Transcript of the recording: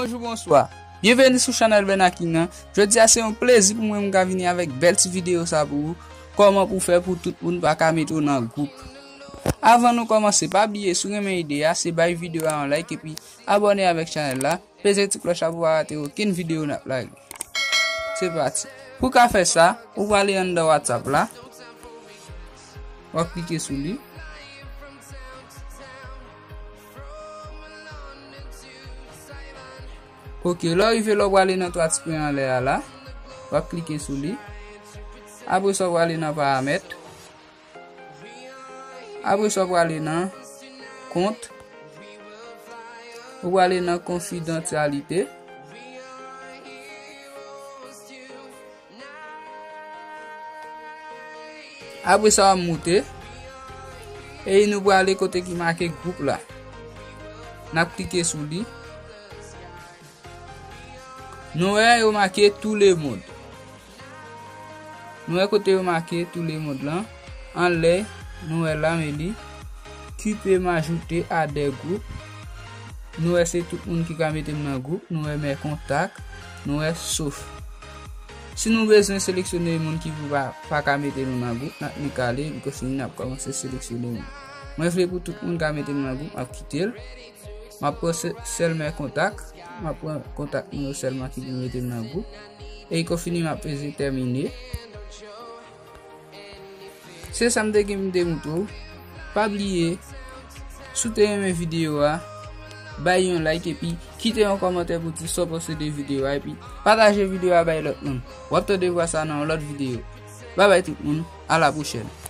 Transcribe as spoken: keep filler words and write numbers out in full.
Bonjou, bonswa. Byenveni sou chanèl Bernard King nan. Jodi a se yon plezi pou mwen m ka vini avèk bèl ti videyo sa pou ou. Kòman pou fè pou tout moun pa ka mete w nan gwoup. Avan nou kòmanse, pa bliye si w renmen ide a, se bay videyo a yon like epi abòne avèk chanèl la. Peze ti klòch la pou w pa rate okenn videyo n ap lage. Se pati. Pou w ka fè sa, ou prale anndan WhatsApp la. W ap klike sou li. Ok, lè w rive la, w prale nan twa ti pwen anlè a la. W ap klike sou li. Apre sa, w prale nan paramèt. Apre sa, w prale nan kont. Ou prale nan konfidansyalite. Apre sa, w ap moute. E nou prale kote ki make gwoup la. N ap klike sou li. Nou wè yo make tout le monde. Nou wè kote yo make tout le monde lan. Anlè, nou wè la, men li. Qui peut m'ajouter à des groupes? Nou wè se tout moun ki ka mete m nan gwoup. Nou wè mes contacts. Nou wè sauf. Si nou bezwen seleksyone moun ki pou pa, pa ka mete nou nan gwoup, n ap klike ale, li konfini, n ap kòmanse seleksyone moun. Mwen vle pou tout moun ka mete m nan gwoup, m ap kite l. M ap pran sè-, sèl mes contacts. M ap pran kontak mwen yo sèlman ki pou mete m nan gwoup. E li konfini, m ap peze tèmine. Se sa m te gen pou m te moutre w. Pa bliye, si w te renmen videyo a, bay yon like epi kite yon kòmantè pou di sa w panse de videyo a epi pataje videyo a bay lòt moun. W ap tande vwa sa nan yon lòt videyo. Babay tout moun, a la pwochèn.